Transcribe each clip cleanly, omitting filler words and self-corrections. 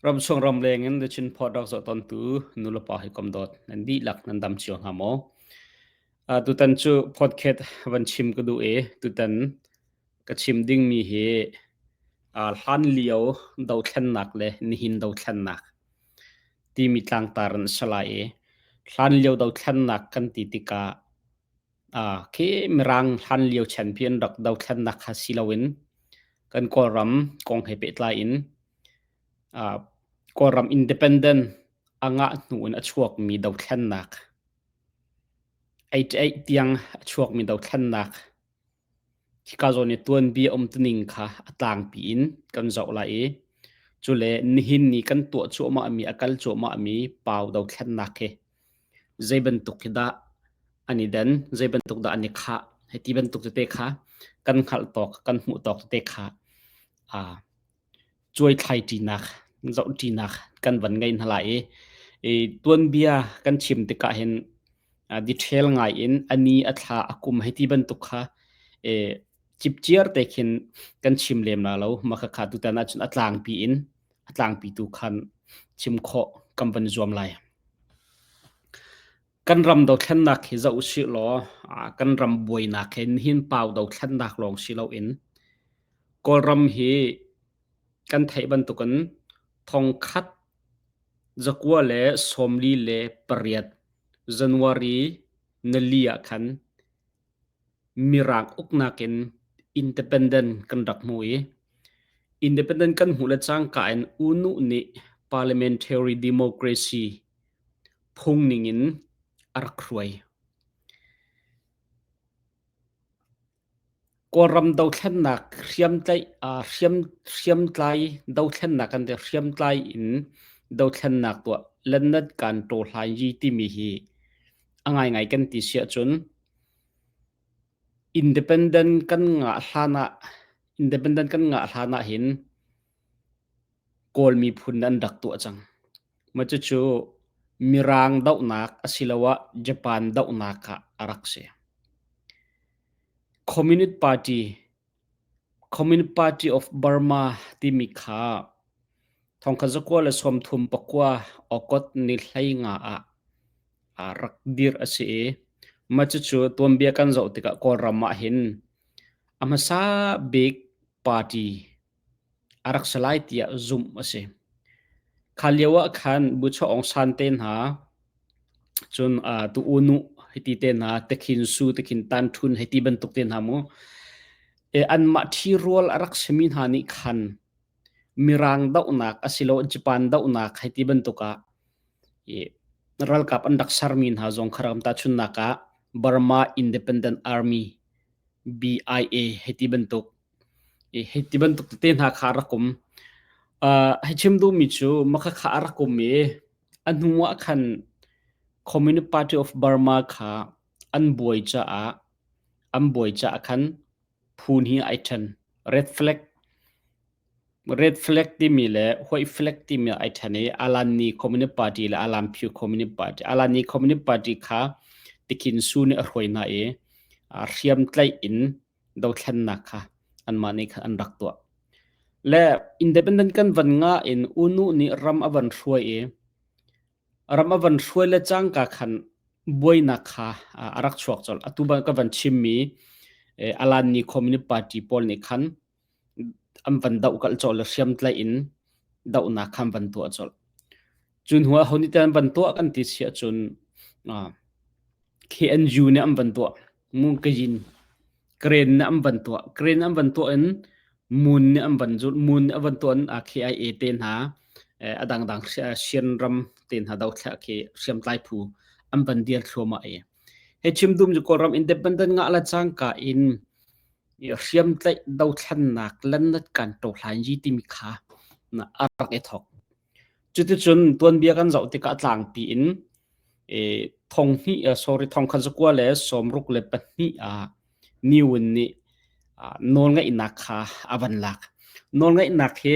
Ramchung ramleng in luchin phawt rak zoh tawntu nulepa hawikom dawt nan dihlak nan dam cio hnga maw? Uh, tutan cu podcast van chim ka duh i tutan ka chim dingmi hi uh, hlan lio dothlennak le nihin dothlennak timi tlangtar an si lai i hlan lio dothlennak kan ti tikah Khi Mirang hlanlio champion rak dothlennak kha si loin kan Kawlram kong he pehtlai in Kawlram independent a ngah hnu in a chuakmi dothlennak, 88 tiang a chuakmi dothlennak hika zawn i tuanbia umtuning kha a tlangpi in kan zoh lai i cule nihin ni kan tuah cuahmahmi a kal cuahmahmi Pau dothlennak hi zei bantuk hi dah an i den, zei bantuk dah an i khah, hei ti bantuk tete kha kan hngalh tawk, kan hmuh tawk tete kha aa cuaithlai ṭinak, zoh ṭinak kan van ngei hna lai i, i tuanbia kan chim tikah hin detail ngai in a ni, a thla, a kum hei ti bantuk kha e, cipciar te khin kan chim lem la lo. Mah khakha tutan ahcun a tlangpi in a tlangpi tu khan chim khawh kan van zuam lai. Kan ram dothlennak hi zoh usih law kan ram buainak he nihin pau dothlennak lawng si loin Kawlram hi kan theih bantukin thongkhat zakua le 48 January nali ah khan Mirang uknak in independent kan rak hmu i independent kan hmuh le cangka in U Nu nih parliamentary democracy phung ningin a rak hruai. Kawlram dothlennak hriamtlaih hriamtlai dothlennak kan ti hriamtlai in dothlennak tuah lennat kan ṭaw yi timi hi a ngaingai kan ti si ahcun independent kan ngah hlan ah independent kan ngah hlan ah hin Kawl miphun an rak tuah cang. Mah cucu Mirang dohnak asiloah Japan dohnak ah a rak si. Communist Party Communist Party of Burma timi kha thongkhat zakua le 39 August ni 15 ah rak dirh a si i mah cucu tuanbia kan zoh tikah Kawlram ah hin a hmasa bik party a rak si lai tiah zumh a si. Kha lio ah khan Bucho Aung San te hna cun tu U Nu hiti te hna Tekhin Su Tekhin Tan Thun hei ti bantuk te hna mu anmah ṭhirual a rak simi hna nih khan Mirang dohnak asilo Japan dohnak hei ti bantuk ah ralkap an rak sermi hna zong kha ram tahchunhnak ah Burma Independent Army BIA hei ti bantuk Hei ti bantuk tete hna kha a rak um. Hei chim duhmi cu mah khakha a rak um i a hnu ah khan Communist Party of Burma kha an buai caah an buai caah khan phu hnih ai ṭhen. Red flag Red flag timi le white flag timi ai ṭhen i Alani Communist Party le Alamphyu Communist Party. Alani Communist Party kha Tikhin Su nih a hruai hna i hriamtlaih in dothlennak kha anmah nih khan an rak tuah. Le independent kan van ngah in UNU nih ram a van hruai i ram a van hruai le cangka khan buainak kha a rak chuak colh. Atu ban ka van chimmi Alan ni Communist Party pawl nih khan an van doh kalh colh le hriamtlaih in dohnak kha an van tuah colh. Cu hnu ah ho nih an van tuah kan ti si ahcun KNU nih an van tuah. Mungkayin Karen nih an van tuah. Karen an van tuah in Moon nih an van zulh. Moon nih a van tuah in KIA te hna a dangdang Sian ram te hna dothlah khi hriamtlai phu an van dir thluahmah i. He chim dum cu Kawlram independent ngah la cangka in hriamtlaih dothlannak lannat kan ṭohlan yi timi kha a rak i thawk. Cuticun tuanbia kan zoh tikah tlangpi in thong hnih sorry thongkhat zakua le 62 ah Ni Win nih nawlngeihnak kha a van lak. Nawlngeihnak hi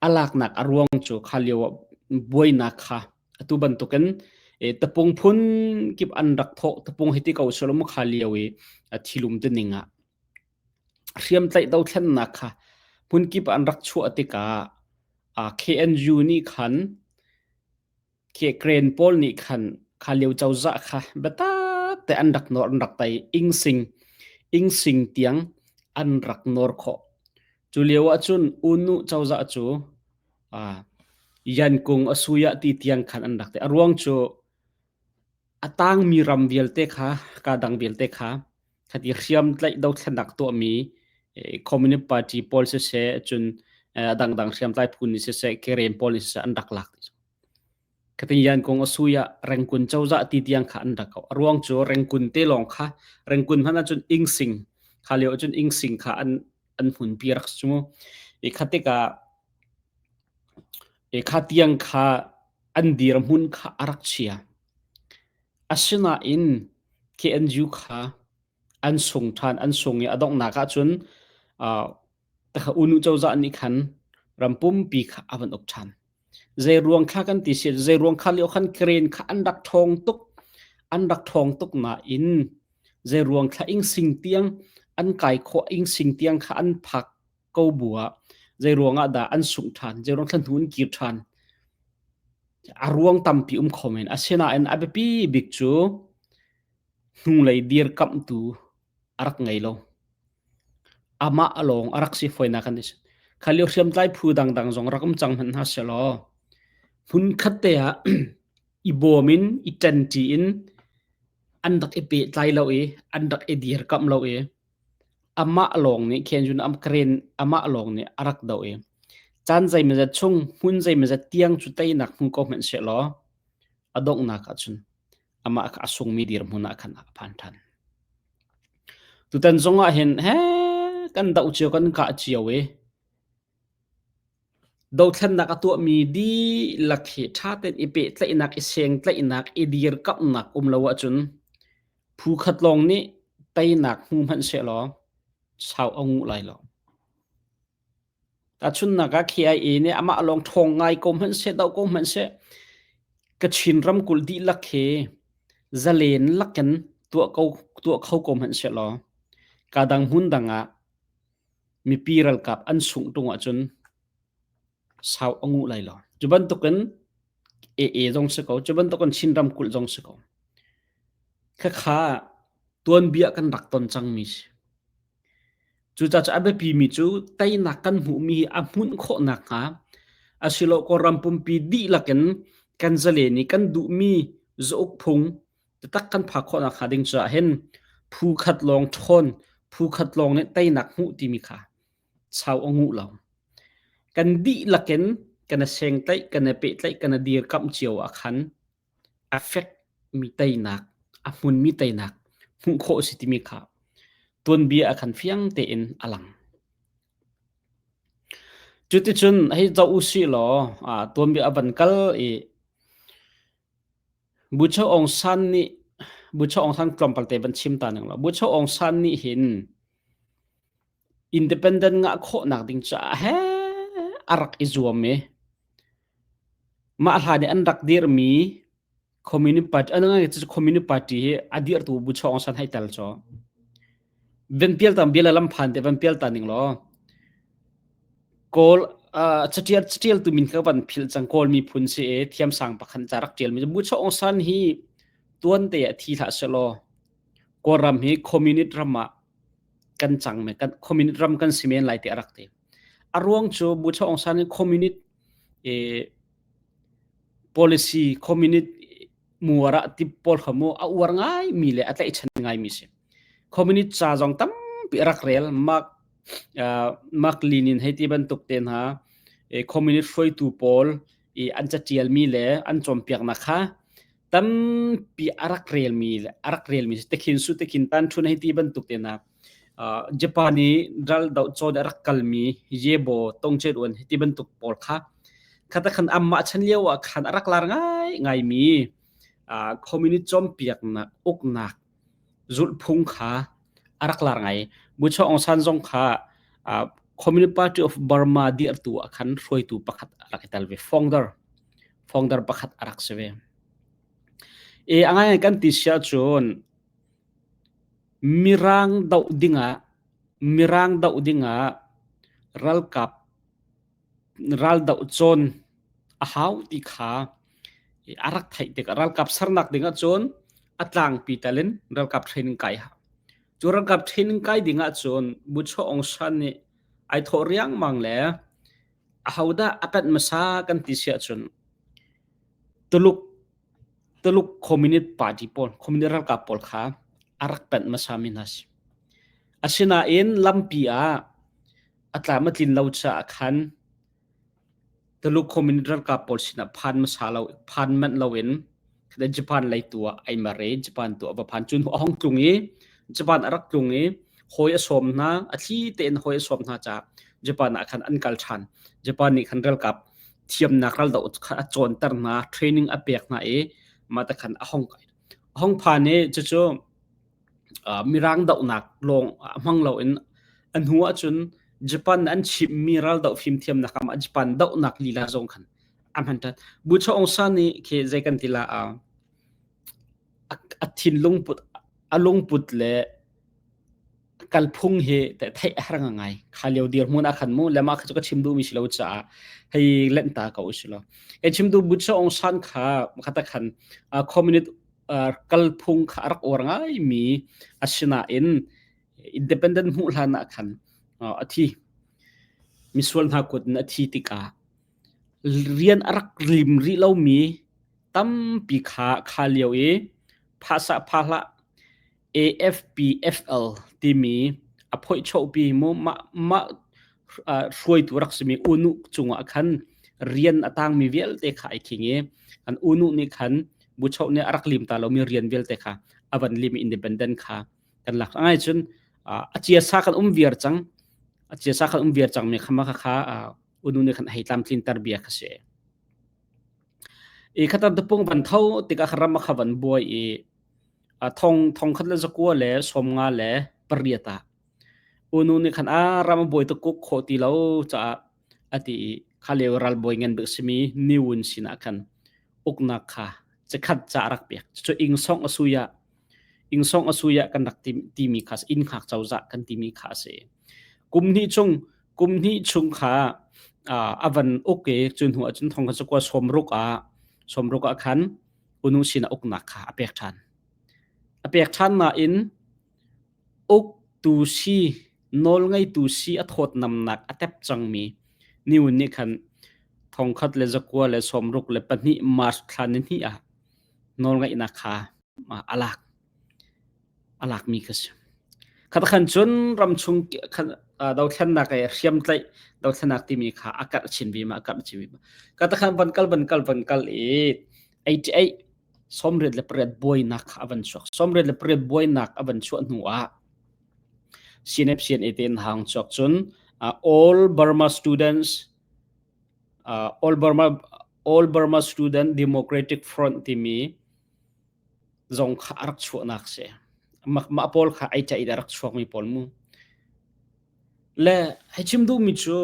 a laknak a ruang cu kha lio ah buainak kha atu bantukin tapung phun kip an rak thawh tapung hi ti ko selaw mu kha lio i thilum te ning ah hriamtlaih dothlennak kha hmun kip an rak chuah tikah. KNU nih khan Kren pawl nih khan kha lio cozah kha biatak te an rak nawr an rak tai ingsing ingsing tiang an rak nawr khawh. Cu lio ahcun U Nu cozah cu Yankung a suya ti tiang khan an rak ti. A ruang cu a tangmi ram vialte kha ka dang vialte kha khati hriam tlaih dothlennak tuahmi Communist Party pawl siseh cun dangdang hriamtlai phu nih siseh Karen pawl nih siseh an rak lak. Khatin yan kong a sui ah Rengkun cozah ti tiang kha an rak ko. A ruang cu Rengkun te lawng kha Rengkun hmanh ahcun Ingsing kha lio ahcun Ingsing kha an an hmunpi rak si mu. I kha tikah i kha tiang kha an dirhmun kha a rak chia. Asinain KNU kha an sung ṭhan, an sung i a donghnak ahcun uh, U Nu cozah nih khan ram pumpi kha a van uk ṭhan. Zei ruang kha kan ti si, zei ruang kha lio khan Karen kha an rak ṭhawng tuk, an rak ṭhawng tuk nain zei ruang thla ing sing tiang an kai khawh ing sing tiang kha an phak ko bu ah zei ruang ah dah an sungh ṭhan, zei ruang thla hnu an kir ṭhan. A ruang tampi um kho men. Asinain a biapi bik cu hnulei dirkamhtu a rak ngei lo. Amah lawng a rak si fawinak kan ti. Kha lio hriamtlai phu dangdang zong rak um cang hmanh hna sehlaw hmunkhat te ah i bawm in i ṭanṭi in an rak i pehtlai lo i an rak i dirkamh lo i amah lawng nih khen cun karen amah lawng nih a rak doh i caan zeimawzat chung hmun zeimawzat tiang cu teinak hmu ko hmanh sehlaw a donghnak ahcun amah kha a sungmi dirhmun ah khan a phan ṭhan. Tutan zong ah hin he kan doh cio kan kah cio i Dothlennak a tuahmi dihlak hi ṭha tein i pehtlaihnak, i sengtlaihnak, i dirkamhnak um lo ahcun phu khat lawng nih teinak hmu hmanh sehlaw sau a nguh lai lo. Tahchunhnak ah KIA nih amah lawng ṭhawng ngai ko hmanh seh, doh ko hmanh seh, Kachin ramkulh dihlak hi zalen lakin tuah ko tuah kho ko hmanh sehlaw kadang hmun dang ah mipi ralkap an sungh ṭung ahcun sau a nguh lai lo. Cu bantukin AA zong si ko, cu bantukin Chin ramkulh zong si ko. Khakha tuanbia kan rak ton cangmi si. Cucaah cu a biapimi cu teinak kan hmuhmi hi a hmunh khawh nakhnga asilo Kawlram pumpi dihlak in kan zalen i kan duhmi zauk phung taktak kan phak khawh nakhnga ding caah hin phu khat lawng ṭhawn, phu khat lawng nih teinak hmuh timi kha sau a nguh lo. Kan dihlak in kan i sengtlaih, kan i pehtlaih, kan i dirkamh cio ah khan a fekmi teinak, a hmunmi teinak hmuh khawh a si timi kha tuanbia ah khan fiang tein a lang. Cuticun hei zoh u sih law tuanbia a van kal i Bucho Aung San nih Bucho Aung San tlawmpal te van chim ta ning law Bucho Aung San nih hin independent ngah khawhnak ding caah he a rak i zuam i mah hlan i an rak dirmi Communist Party an ngai cu Communist Party hi a dirtu Bucho Aung San hai tel cho van pial tam bia lam phan te van pial ta ning law Kawl catial catial tu min kha van philh cang Kawl miphun si e thiamsang pakhat ca rak tial mi Bucho Aung San hi tuan te ah thi hlah selaw Kawlram hi communist ram ah kan cang me kan communist ram kan si men lai ti a rak ti. A ruang cu Bucho Aung San hi communist e policy communist muar ah ti pawl kha mu a uar ngai mi le a tlaihchan ngai mi si. Communist ca zong tampi a rak rel Mark uh, Mark Lenin hei ti bantuk te hna e, communist hruaitu pawl i an catial mi le an cawnpiaknak kha tampi a rak relmi le a rak relmi tekhin su tekhin tan thun hei ti bantuk te hna uh, Japan i ral do chawn a rak kalmi Yebo Tongchen un ti bantuk pawl kha khata khan amma chan lio ah khan a rak lar ngai ngai mi uh, communist cawnpiaknak uknak zulhphung kha a rak lar ngai. Bucho Aung San zong kha uh, Communist Party of Burma dirtu ah khan hruaitu pakhat a rak i tel ve. Founder founder pakhat a rak si ve. E a ngai kan ti sia cun Mirang doh dingah Mirang doh dingah ralkap. Raldoh cawn a hau ti kha a rak theih tikah ralkap sernak ding ahcun a tlangpi tal in ralkap training kai a hau. Cu ralkap training kai ding ahcun Bucho Aung San nih ai thawh riangmang le ahodah a panh hmasa kan ti si ahcun Tuluk Tuluk Communist Party pawl, Communist ralkap pawl kha a rak panh hmasami hna si. Asinain lampi ah a tlam a tlin lo caah khan Tuluk Communist ralkap pawl sinah phan hmasa lo, phan manh loin Japan lei tu ah ai mer i Japan tu a va phan. Cu hnu a hong tlung i Japan a rak tlung i hawi a sawm hna, a thli tein hawi a sawm hna caah Japan ah khan an kal ṭhan. Japan nih khan ralkap thiamnak raldoh kha a cawnter hna, training a pek hna i mah te khan a hong kai. A hong phan i cucu Mirang dohnak lawng hmang loin a hnu ahcun Japan an chimmi raldoh fimthiamnak ah Japan dohnak lila zong khan a hman ṭhan. Bucha Aung San nih khi zei kan ti la a thinlung put a lungput le kalphung hi theih a har ngai. Kha lio dirhmun ah khan mu le mah kha cu ka chim duhmi si lo caah hei lent ta ko usih law. Kai chim duh Bucha Aung San kha khata khan communist kalphung kha a rak uar ngaimi asinain independent hmuh hlan ah khan a thi. Misual hna kut in a thi tikah rian a rak lim rih lomi tampi kha kha lio i phahsah pha hlah AFPFL timi a phoihchohpi mu mah mah hruaitu rak simi unu cungah khan rian a tangmi vialte kha ai khing i an unu nih khan buchoh nih a rak lim ta lomi rian vialte kha a van lim i independent kha kan lak ngai cun a chiasa kan um viar cang a chiasa kan um viar cang mi khama kha kha unu nih khan hei tlamtlin tar bia kha si i khatar tupung van tho tikah kha ram kha van buai i thong thong khat le zakua le 58 le pariat ah unu nih khan a ram a buai tuk khawh ti lo caah a ti i kha lio ralbawi ngan bik simi Ni Wun sinah khan uknak kha chikkhat ca a rak pek. Cucu Ingsong a sui ah Ingsong a sui ah kan rak timi kha inn hngak cozah kan timi kha a si. Kum hnih chung kum hnih chung kha a van uk i cu hnu ahcun thong kha cakua 60 ah 60 ah khan unu sinah uknak kha a pek ṭhan. A pek ṭhan nain Uktu si, nawlngeitu si a thawtnamnak a tep cangmi Niun nih khan 1962 March thla nihnih ah nawlngeihnak kha a lak. A lakmi kha si. Khatakhan cun ramchung dothlennak i hriamtlaih dothlennak timi kha a karh chin vima, a karh chin vima. Khatakhan van kal van kal van kal i 88 88 buainak kha a van chuak. 88 buainak a van chuah hnu ah CNF CNA te in hang chuak cun all Burma students all Burma all Burma Student Democratic Front timi zong kha a rak chuahnak si. Mah pawl kha ai caih a rak chuakmi pawl mu. Le hei chim duhmi cu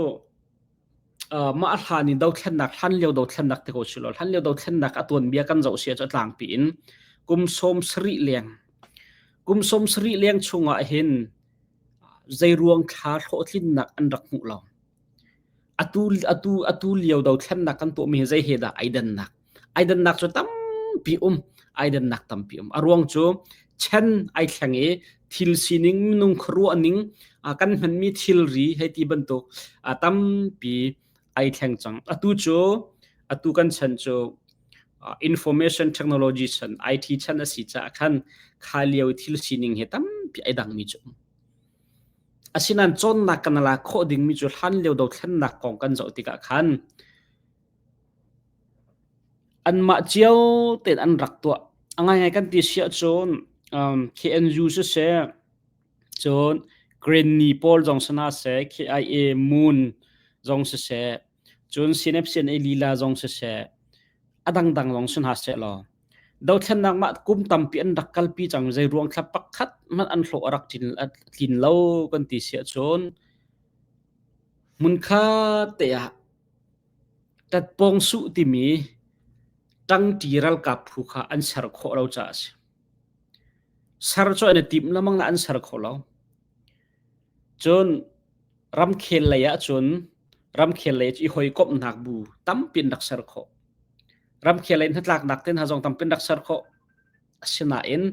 mah hlan in dothlennak hlan lio dothlennak te ko si lo hlan lio dothlennak a tuanbia kan zoh si cu a tlangpi in kum 70 leng kum 70 leng chungah hin zeiruang thla hlawhtlinnak an rak hmuh lo atu atu atu lio dothlennak kan tuahmi hi zei he dah ai dannak ai dannak cu tampi um ai dannak tampi um a ruang cu chen ai thleng i thil sining minung khuaruah ning kan hmanmi thilri hei ti bantuk tampi ai thleng cang atu cu atu kan chan cu information technology chan IT chan a si caah khan kha lio thil sining he tampi ai dangmi cu asinain cawnnak kan la khawh dingmi cu hlan lio dothlennak kong kan zoh tikah khan Anmah cio tein an rak tuah. A ngaingai kan ti si ahcun KNU siseh, cun Granny pawl zong si hna seh, KIA Moon zong siseh, cun CNF-CNA lila zong siseh, a dangdang zong si hna seh law, dothlennak mah kum tampi an rak kalpi cang zei ruang thla pakhat hmanh an hlawh a rak tlin lo kan ti si ahcun hmunkhat te ah Tatpawngsuh timi ṭangṭi ralkap phu kha an ser khawh lo caah a si. Ser cu an i tim lengmang nain an ser kho lo. Cun ramkhel lei ahcun Ramkhel lei i hawikomhnak bu tampi an rak ser khawh. Ramkhel lei hnatlaknak te hna zong tampi an rak ser khawh. Asinain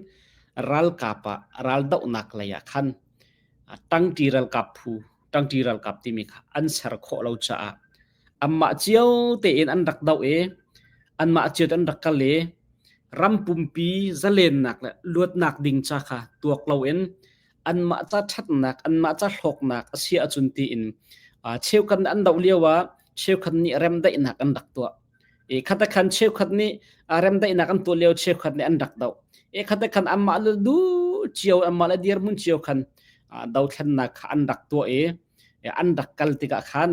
ralkap ah raldohnak lei ah khan ṭangṭi ralkap phu, ṭangṭi ralkap timi kha an ser khawh lo caah anmah cio tein an rak doh i anmah cio te an rak kal i ram pumpi zalennak le luatnak ding ca kha tuak loin anmah ca ṭhatnak, anmah ca hlawknak a si ahcun tiin cheukhat nih an doh lio ah cheukhat nih remdaihnak an rak tuah. E khat khan cheukhat nih remdaihnak an tuah lio cheukhat nih an rak doh. E khat khan anmah le du cio anmah le dirhmun cio khan dothlennak kha an rak tuah i an rak kal tikah khan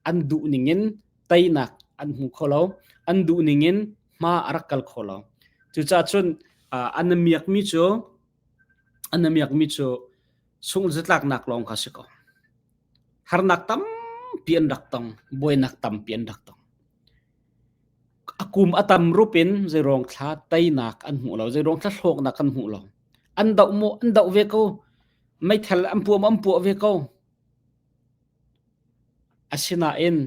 an duh ningin teinak an hmu kho lo an duh ningin hma a rak kal kho lo cucaah cun an miakmi cu an miakmi cu sungh zatlaknak lawng kha si ko harnak tampi an rak tong buainak tampi an rak tong a kum a tam rup in zeiruang thla teinak an hmu lo zeiruang thla hlawknak an hmu lo an doh mu an doh ve ko meithal an puam an puah ve ko Asinain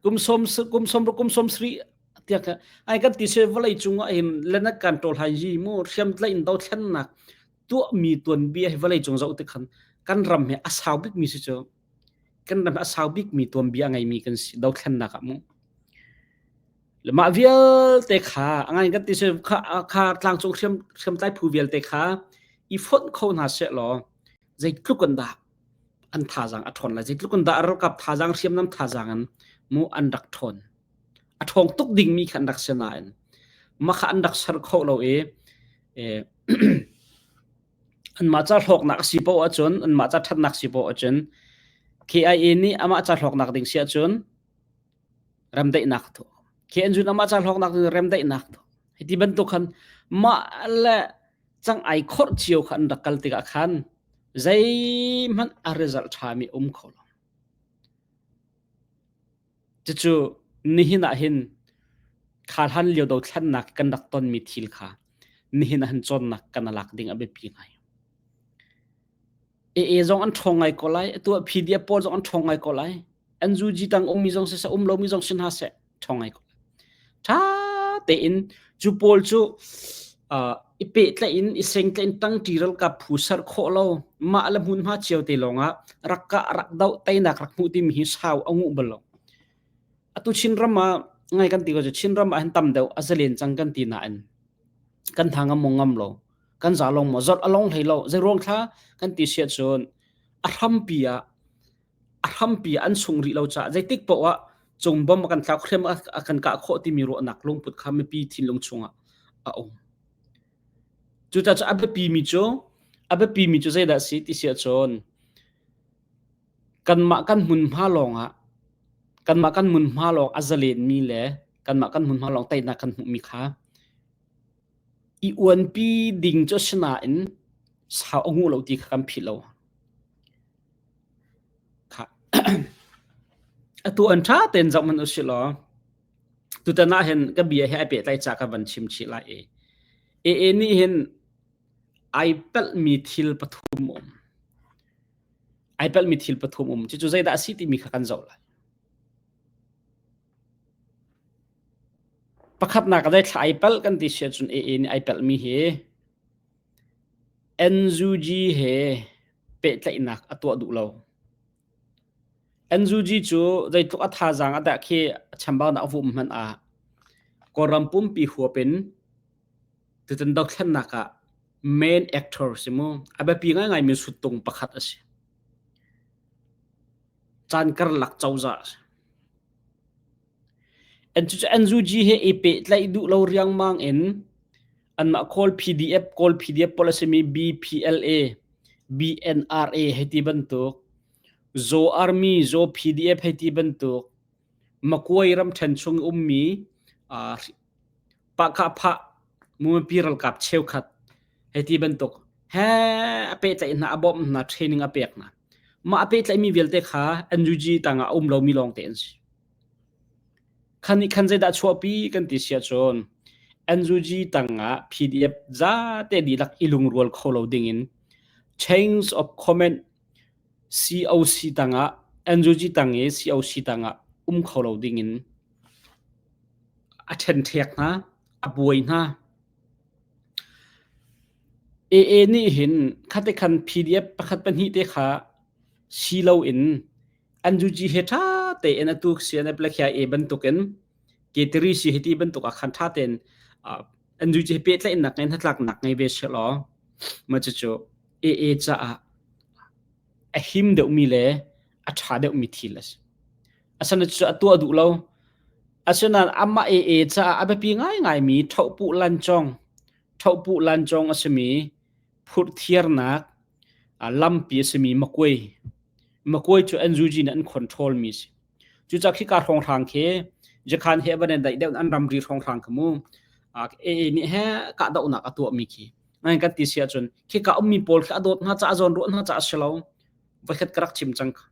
kum sawm kum sawm kum sawm sarih tiah ka ai kan ti se vawlei cung ah hin lenak kan ṭawl hai yi mu hriamtlaih in dothlennak tuahmi tuanbia hi vawlei cung zoh tik khan kan ram hi a sau bikmi si cu kan ram hi a sau bikmi tuanbia a ngeimi kan si dothlennak ah mu le mah vialte kha a ngai kan ti se kha kha tlangcung hriam hriamtlai phu vialte kha i fonh kho hna seh law zeitluk in dah an thazaang a ṭhawn lai zeitluk in dah ralkap thazaang hriamnam thazaang in mu an rak ṭhawn a ṭhawng tuk dingmi kha an rak si nain mah kha an rak ser kho lo i anmah ca hlawknak a si poah ahcun anmah ca ṭhatnak si poah ahcun KIA nih amah ca hlawknak ding si ahcun remdaihnak a tuah KNU amah ca hlawknak ding remdaihnak tuah hiti bantuk khan mah le cang ai khorh cio kha an rak kal tikah khan zeihmanh a result ṭhami um kho lo. Cucu nihin ah hin kha hlan lio dothlennak kan rak tonmi thil kha nihin ah hin cawnnak kan lak ding a biapi ngai. AA zong an ṭhawng ngai ko lai, atu ah PDF pawl zong an ṭhawng ngai ko lai. NUG tang ummi zong siseh, um lomi zong si hna seh, ṭhawng ngai ko lai. Ṭha tein cu pawl cu uh, i pehtlaih in i sengtlaih in ṭangṭi ralkap phu ser khawh lo mah le hmunhma cio te lawngah rak kah rak doh teinak rak hmuh timi hi sau a nguh bal lo. Atu Chinram ah ngai kan ti ko cu Chinram ah hin tam deuh a zalen cang kan ti nain kan tha ngam maw ngam lo kan za long maw zot a long hlei lo zeiruang thla kan ti siah cun a hrampi ah a hrampi an sung rih lo caah zeitik paoh ah cung bom a kan thlak hriam a kan kah khawh timi ruahnak lungput kha mipi thinlung chungah a um cucaah cu a biapi mi cu a biapi mi cu zeidah si ti siah cun kanmah kan hmunhma lawngah kanmah kan hmunhma lawng a zalen mi le kanmah kan hmunhma lawng teinak kan hmuh mi kha I uanpi ding cu a si nain sau a nguh lo ti kha kan philh lo. Atu an ṭha tein zoh hmanh usih law tutan ah hin ka bia he ai pehtlaih ca ka van chim chih lai i AA nih hin ai palhmi thil pathum um. Ai palhmi thil pathum um. Cucu zeidah a si timi kha kan zoh lai. Pakhatnak ah thla ai palh kan ti si ahcun AA nih ai palhmi hi NUG he pehtlaihnak a tuah duh lo. NUG cu zeitluk a thazaang a dah khi a chambaunak a vum hmanh ah Kawlram pumpi huap in tutan dothlennak ah main actor si mu a biapi ngaingaimi suttung pakhat a si. Caan karlak cozah a si. Cucu NUG he i pehtlaih duh lo riangmang in anmah Kawl PDF, Kawl PDF pawl a simi BPLA, BNRA hei ti bantuk, Zaw Army, Zaw PDF hei ti bantuk, Makuai ramṭhen chung ummi uh, Pahkahphah mipi ralkap cheukhat hei ti bantuk he a pehtlaih hna, a bawmh hna, training a pek hna. Mah a pehtlaihmi vialte kha NUG tangah a um lomi lawngte an si. Khan nih khan zeidah chuahpi kan ti si ahcun NUG tangah PDF zate dihlak i lungrual kho lo dingin Chains of Command COC tangah. NUG tang i COC tang ah um kho lo ding in a ṭhenṭhek hna, a buai hna. AA nih hin khate khan PDF pakhat pahnih te kha si loin NUG he ṭha tein atu CNF le KIA bantukin K3 si hiti bantuk ah khan ṭha tein NUG he pehtlaihnak ngei hnatlaknak ngei ve sehlaw mah cucu AA caah a him deuhmi le a ṭha deuhmi thil a si. Asinain cu a tuah duh lo. Asinain amah AA caah a biapi ngaingaimi ṭhohpuh lancawng, ṭhohpuh lancawng a simi phurhthiarnak lampi a simi Makuai. Makuai cu NUG nih an control mi a si. Cucaah khika hrawnghrang khi Jakhan he van in daih deuh an ramri hrawnghrang kha mu AA nih he kahdohnak a tuahmi khi ngai kan ti si ahcun khika ummi pawl khi a dawt hna caah a zawnruah hna caah a si lo. Voikhat ka rak chim cang kha.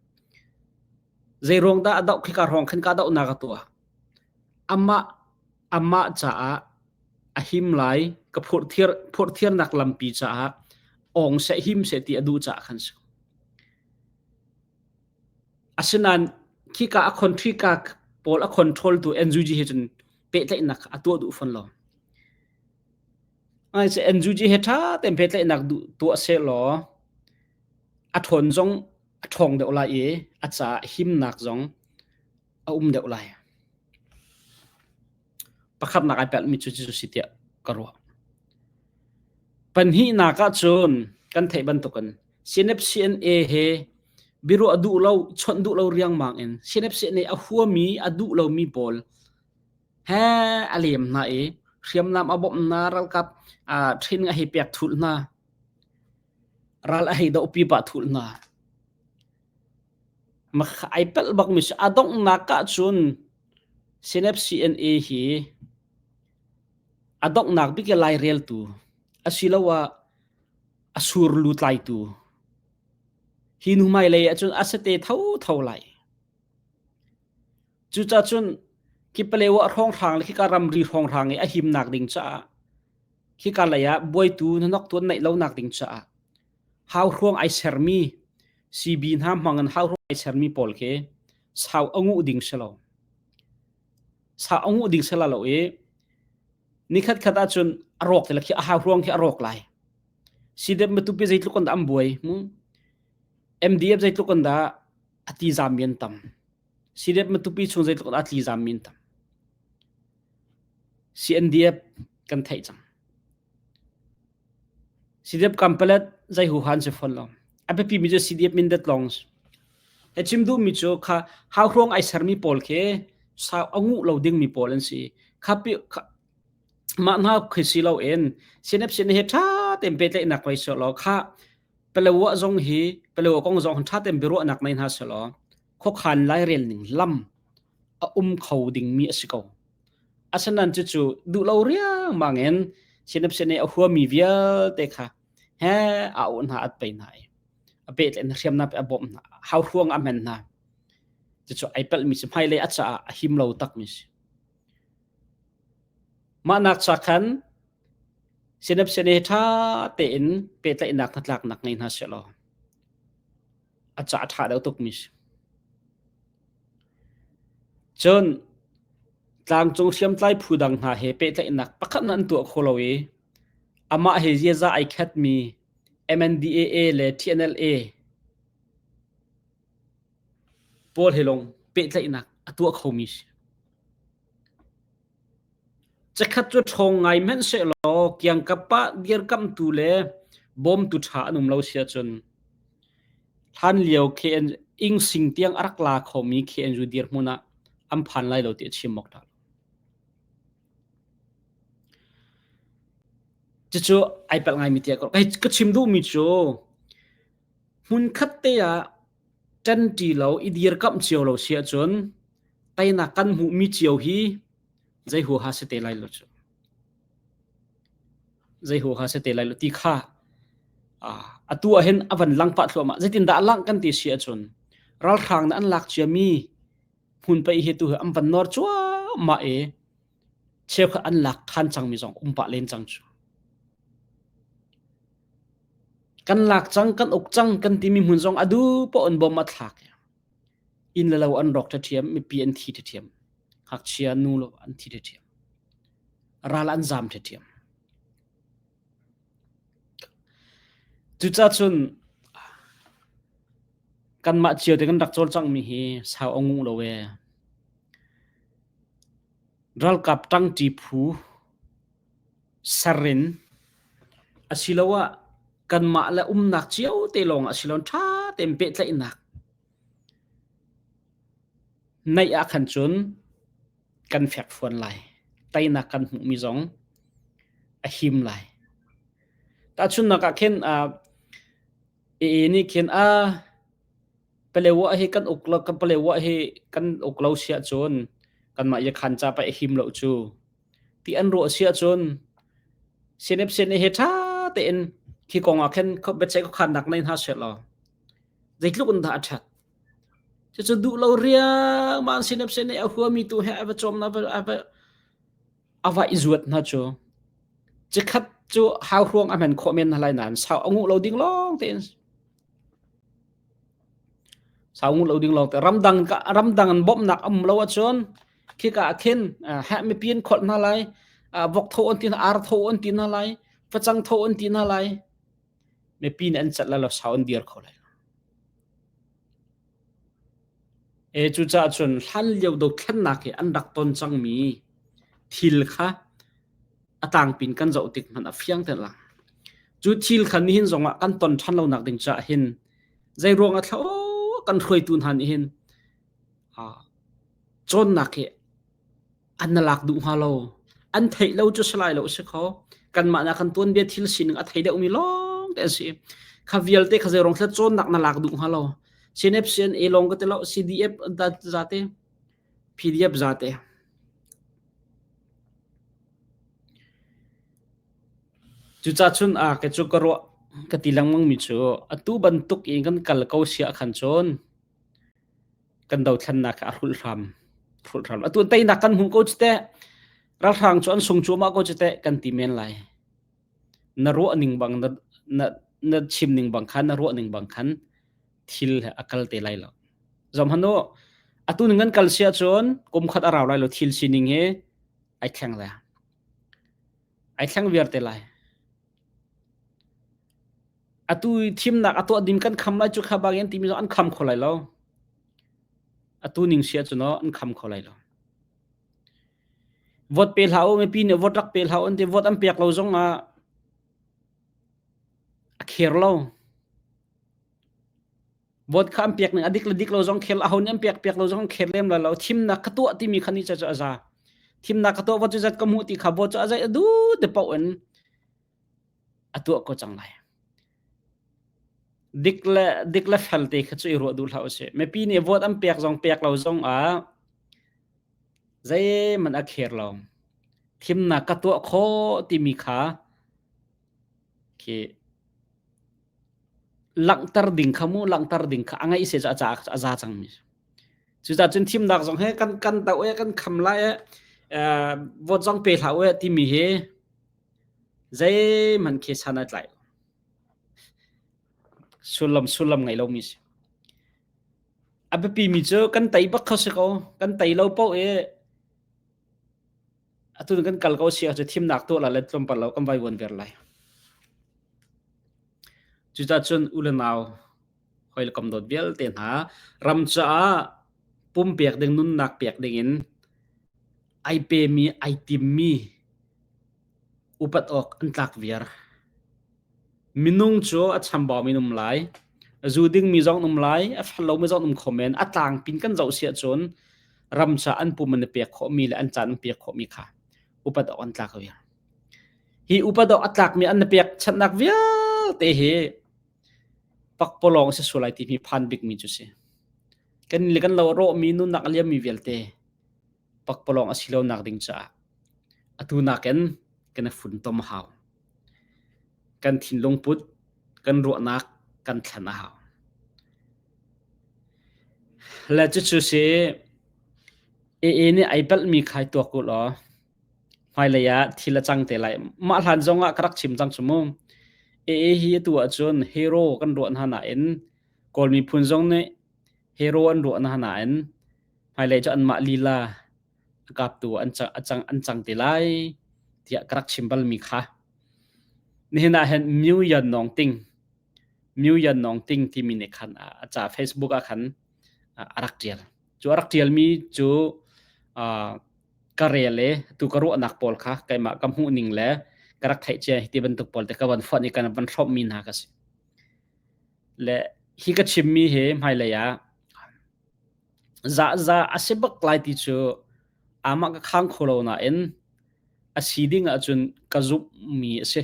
Zei ruang dah a doh khika hrawng khan kahdohnak a tuah? Amah amah caah a him lai ka phurhthiar phurhthiarnak lampi caah ong seh him seh ti a duh caah khan si. Asinain khika a country ka pawl a control tu NUG he cun pehtlaihnak a tuah duh fawn lo. Ai se NUG he ṭha tein pehtlaihnak duh tuah seh law a ṭhawn zong a ṭhawng deuh lai i a caah himnak zong a um deuh lai. Pakhatnak ai pelhmi cu cucu si tiah ka ruah. Pahnihnak ah cun kan theih bantukin CNF-CNA he biaruah duh lo, chawnh duh lo riangmang in CNF-CNA a huami, a duh lomi pawl he a lem hna i hriamnam a bawmh hna, ralkap training a hei pek thulh hna, ral a hei dohpi pah thulh hna. Ai pelh bakmi si a donghnak ah cun CNF-CNA hi a donghnak bik i laireltu asiloah a surlu tlaitu hi hnu hmailei ahcun a sate thotho lai. Cucaah cun khi Palewa hrawnghrang le khika ramri hrawnghrang i a himnak ding caah khika lei ah buaitu hnanok tu an neih lonak ding caah hauhruang ai sermi CB hna hmang in hauhruang ai sermi pawl khi sau a nguh ding si lo. Sau a nguh ding si la lo i nikhat khat ahcun a rawk te la khi a hauhruang khi a rawk lai. CDF Matupi zeitluk in dah an buai mu? MDF zeitluk in dah a ti zam mi an tam. CDF Matupi chung zeitluk in dah a tli zam mi an tam. CNDF kan theih cang. CDF Kampalet zei huhan si fawn lo. A biapi mi cu CDF Mindat lawng si. He chim duh mi cu kha hauhruang ai sermi pawl khi sau a nguh lo ding mi pawl an si. Kha pi kha, mah hna khi si lo in CNF sin he ṭha tein pehtlaihnak ngei selaw kha Palawa zong hi Palawa kong zong ṭha tein biaruahnak nei hna selaw khuakhan lairel ning lam a um kho dingmi a si ko. Asinain cucu duh lo riangmang in CNF sin a huami vialte kha he a auh hna at pei hna i a pehtlaih hna hriamnam a bawmh hna hauhruang a hmen hna cucu ai palhmi si hmailei a caah a him lo takmi si. Mah nak cha khan CNF-CNA ṭha tein pehtlaihnak hnatlaknak ngei hna sehlaw a ca a ṭha deuh tukmi si. Cun tlangcung hriamtlai phu dang hna he pehtlaihnak pakhat hmanh an tuah kho lo i amah he ziaza ai khatmi MNDAA le TNLA pawl he lawng pehtlaihnak a tuah khomi si. Cakhat cu ṭhawng ngai hmanhsehlaw kiangkap ah dirkamhtu le bawmtu ṭha an um lo si ahcun hlanlio KN ing sing tiang a rak la khomi KNU dirhmun ah an phan lai lo ti a chim awk ṭha lo. Cucu ai palh ngaimi tiah ka chim duhmi cu hmunkhat te ah ṭanṭi lo i dirkamh cio lo si ahcun teinak kan hmuhmi cio hi zei huaha si te lai lo cu. Zei huaha si te lai lo ti kha atu ah hin a van lang pah thluahmah. Zeitindah a langh kan ti si ahcun ralhrang nih an lak ciami hmun pei hi tu hi an van nawr cuahmah i cheukhat an lak ṭhan cangmi zong um pah len cang cu. Kan lak cang, kan uk cang kan timi hmun zong a duh paoh in bom a thlak. Inn le lo an rawk ṭhiam, mipi an thi ṭhiam. Ngakchia nu lo an thi ṭhiam. Ral an zaam ṭhiam. Cucaah cun kanmah cio te kan rak cawlcanghmi hi sau a nguh lo ee. Ralkap ṭangṭi phu ser in asiloah kanmah le umnak cio te lawng ah si lo ṭha tein pehtlaihnak neih ah khan cun kan fekfuan lai. Teinak kan hmuhmi zong a him lai. Tahchunhnak ah khin uh, AA nih khin a Palewa hi kan uk lo kan Palewa hi kan uk lo si ahcun kanmah yakhan ca pa a him lo cu ti an ruah si ahcun CNF CNA he ṭha tein khi kong ah khin biaceih khuakhannak nei hna seh law zeitluk in dah a ṭhat. Cucu duh lo riangmang CNF CNA a huami tu he a va cawm na a va a va i zuat hna cu cikhat cu hauhruang a hman khawh men hna lai nain sau a nguh lo ding lawng tein sau nguh lo ding lawng te ramdang ka ramdang an bawmhnak um lo ahcun khika ah khin ha mipi an kholh hna lai vok tho an ti hna ar tho an ti hna lai facang tho an ti hna lai mipi nih an cat lai lo sau an dir kho lai lo E cucaah cun hlanlio dothlennak hi an rak ton cangmi thil kha a tlangpin kan zoh tik hmanh a fiang te lang. Cu thil kha nihin zongah kan ton ṭhan lonak ding caah hin zei ruang ah thla kan hruaitu hna nih hin cawnnak hi an na lak duh hnga lo. An theih lo cu si lai lo si kho. Kanmah na kan tuanbia thil sining a thei deuhmi lawng te an si. Kha vialte kha zei ruang thla cawnnak na lak duh hnga lo. CNF CNA lawng ka ti lo CDF zate PDF zate. Cucaah cun a ke cu ka ruah ka ti lengmang mi cu atu bantuk in kan kal ko sia khan cun kan dothlennak a hrulh hram hrulh hram atu teinak kan hmuh ko cu teh ralhrang cu an sung cuahmah ko cu teh kan ti men lai na ruah ning bang na na na chim ning bang khan na ruah ning bang khan thil he a kal te lai lo zom hanu atu ning kan kal sia cun kum khat a rau lai lo thil sining hi ai thleng lai ai thleng viar te lai Atu i thimnak a tuah ding kan kham lai cu kha bangin timi zong an kham kho lai lo. Atu ning si ahcun an kham kho lai lo. Vote pe hlah u, mipi nih vote rak pe hlah u an ti vote an pek lo zong ah a kher lo. Vote kha an pek ning a dik le dik lo zong khel aho nih an pek pek lo zong kher lem lai lo. Thimnak ka tuah timi kha ni ca cu a za. Thimnak ka tuah vote cu zat ka hmuh ti kha vote cu a zei a du te paoh in a tuah ko cang lai. Dik le dik le fel te kha cu i ruah duh hlah usih. Mipi nih vote an pek zong pek lo zong ah zeihmanh a kher lo. Thimnak ka tuah khawh timi kha khi langhter ding kha mu langhter ding kha a ngaih se cu a ca a za cangmi. Cucaah cun thimnak zong he kan kan doh e kan kham lai e vote zong pe hlah u e timi hi Zeihmanh khi san a tlai lo. Sullam sullam ngei lomi si. A biapimi cu kan tei bak kho si ko. Kan tei lo paoh i atu kan kal ko si ahcun thimnak tuah la le tlawmpal lo kan vai vuan ver lai. Cucaah cun u le nau hoi le kam dawt vialte hna ram caah pumpek ding nunnak pek ding in ai pemi ai timmi Upat awk an tlak viar. Minung cu a chambaumi an um lai, a zu dingmi zong an um lai, a fel lomi zong an um kho men. A tlangpin kan zoh si ahcun ram ca an pum an i pek khawhmi le an caan an pek khawhmi kha upat awk an tlak viar. Hi upat awk a tlakmi an i pek chanhnak vialte hi pakpalawng a si sual lai timi phan bikmi cu si. Kan le kan lo a rawhmi nunnak a liammi vialte pakpalawng a si lonak ding caah atu nakin kan i funtom a hau. Kan thinlung put, kan ruahnak kan thlen a hau. Le cucu si AA nih ai palhmi khai tuak u law hmailei ah thil a cang te lai. Mah hlan zong ah ka rak chim cang cu mu. AA hi atu ahcun hero kan ruah hna nain Kawl miphun zong nih Hero an ruah hna nain hmailei cu anmah lila a kaptu an cang, a cang, an cang te lai tiah ka rak chim balmi kha. Nihin ah hin Myu Yan Nawng Ting Myu Yan Nawng Ting timi nih khan a ca Facebook ah khan a rak ṭial. Cu a rak ṭialmi cu ka rel i tu ka ruahnak pawl kha keimah ka hmuhning le ka rak theih cia hi ti bantuk pawl te ka van fonh i kan van hrawmhmi hna ka si. Le hi ka chimmi hi hmailei ah za a si bak lai ti cu amah ka khang kho lo nain a si ding ahcun ka zumhmi a si.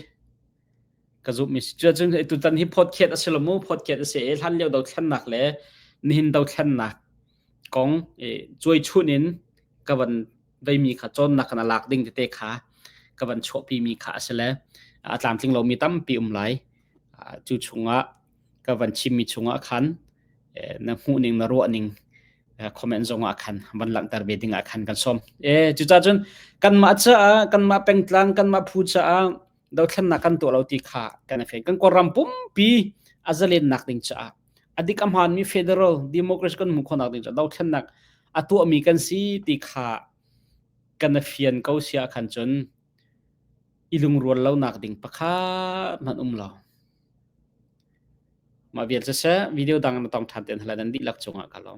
Ka zumhmi si. Cuacun tutan hi podcast a si lo mu, podcast a si i hlan lio dothlennak le nihin dothlennak kong cuai chun in ka van veimi kha cawnnak kan a lak ding tete kha ka van chuahpimi kha a si le a tlamtling lomi tampi um lai. Cu chungah ka van chimmi chungah khan na hmuhning na ruahning comment zong ah khan van langhter ve ding ah khan kan sawm. E cucaah cun kanmah caah kanmah pengtlang kanmah phu caah dothlennak kan tuah lo ti kha kan i fiang. Kan Kawlram pumpi a zalennak ding caah a dik a hmaanmi federal democracy kan hmuh khawhnak ding caah dothlennak a tuahmi kan si ti kha kan i fian ko si ah khan cun i lungrual lonak ding pakhat hmanh um lo. Mah vial cu seh video dang na tong ṭhan te hna lai nan dihlak cungah ka lawm.